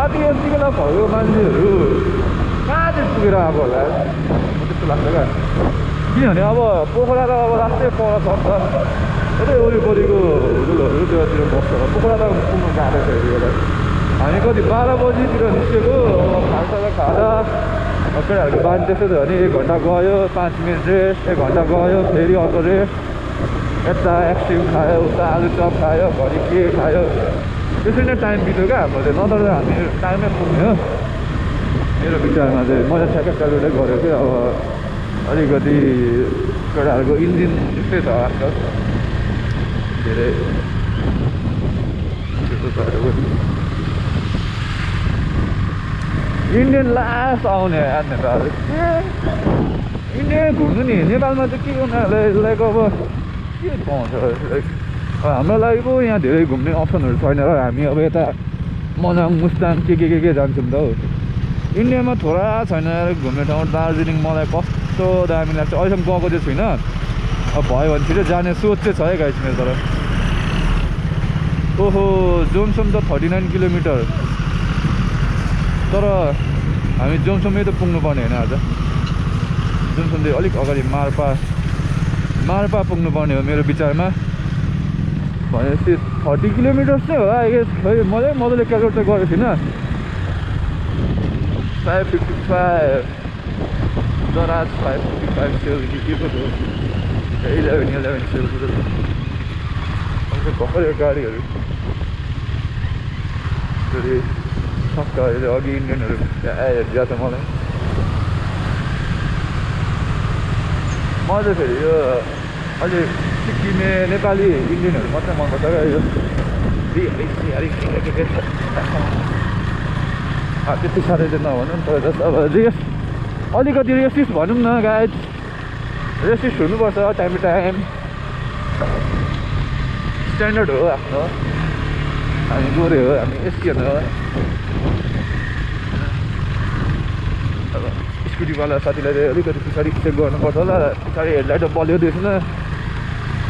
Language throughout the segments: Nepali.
राति यति बेला भएको मान्छेहरू कहाँ चाहिँ पुगेर आएको होला त्यस्तो लाग्छ क्या किनभने अब पोखरा त अब लास्टै पर सक्छ यतै वरिपरिको होटलहरू त्योतिर बस्छ पोखरा त पुग्नु गाह्रो छ यति बेला हामी कति 12 बजीतिर निस्केको खाजा खाँदा केटाहरूको बानी त्यस्तै थियो भने 1 घन्टा गयो 5 मिनट रेस्ट 1 घन्टा गयो फेरि अर्को रेस्ट यता आइसक्रिम खायो उता आलुचप खायो घरि के खायो त्यसरी नै टाइम बित्यो क्या हामीले नत्र हामी टाइममै पुग्ने हो मेरो विचारमा चाहिँ मैले ठ्याक्कै क्यालकुलेट गरेको थिएँ अब अलिकति केटाहरूको इन्जिन त्यस्तै छ आजकल धेरै इन्डियन लास्ट आउने नेताहरू इन्डिया घुम्नु नि नेपालमा चाहिँ के उनीहरूले लाइक अब के पाउँछ लाइक हाम्रो लागि पो यहाँ धेरै घुम्ने अप्सनहरू छैन र हामी अब यता मनाङ मुस्ताङ के जान्छौँ त हौ इन्डियामा थोडा छैन घुम्ने ठाउँ दार्जिलिङ मलाई कस्तो दामी लाग्छ अहिलेसम्म गएको चाहिँ छुइनँ अब भयो भने छिटो जाने सोच चाहिँ छ है गाइस मेरो तर ओहो जोमसोम त 39 किलोमिटर तर हामी जोमसोमै त पुग्नुपर्ने होइन आज जोमसोमदेखि अलिक अगाडि मार्पा पुग्नुपर्ने हो मेरो विचारमा भनेपछि 30 किलोमिटर्स नै हो आई गेस खै मजाले क्यालकुलेट गरेको थिइनँ 555 दराज 555 सेल के पो थियो 11 सेल पो थियो भर्खर गाडीहरू फेरि सक्छ अहिले अघि इन्डियनहरू आएर जान्छ मलाई म चाहिँ फेरि यो अहिले सिक्किमे नेपाली इन्डियनहरू मात्रै मनपर्छ क्या यो त्यति साह्रै चाहिँ नभनौँ तर जस्तो अब रेस अलिकति रेसिस्ट भनौँ न गाइड रेसिस्ट हुनुपर्छ टाइम टु टाइम स्ट्यान्डर्ड हो आफ्नो हामी गोरे हो हामी एसियन हो अब स्कुटीवाला साथीलाई चाहिँ अलिकति पछाडि चेक गर्नुपर्छ होला पछाडि हेडलाइट बलियो देख्नु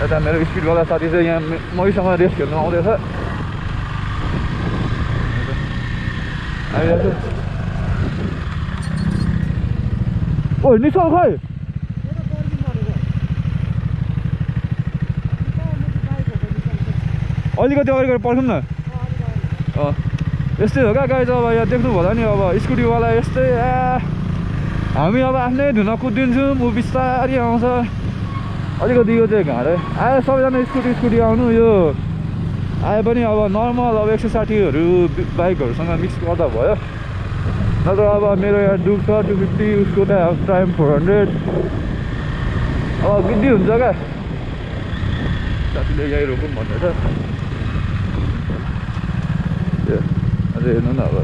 यता मेरो स्पिडवाला साथी चाहिँ यहाँ मैसँग रेस खेल्नु आउँदैछ आइरहेको ओ निसल खै अलिकति अगाडि गएर पर्खौँ न यस्तै हो क्या गाइज अब यहाँ देख्नु होला नि अब स्कुटीवाला यस्तै हामी अब आफ्नै धुन कुदिन्छौँ ऊ बिस्तारी आउँछ अलिकति यो चाहिँ गाह्रो आयो सबैजना स्कुटी आउनु यो आए पनि अब नर्मल अब 160हरू बाइकहरूसँग मिक्स गर्दा भयो नत्र अब मेरो यहाँ डुक छ 250 उसको त टाइम 400 अब गिद्दी हुन्छ क्या साथीले यहीँ रोकौँ भन्दैछ अझै हेर्नु न अब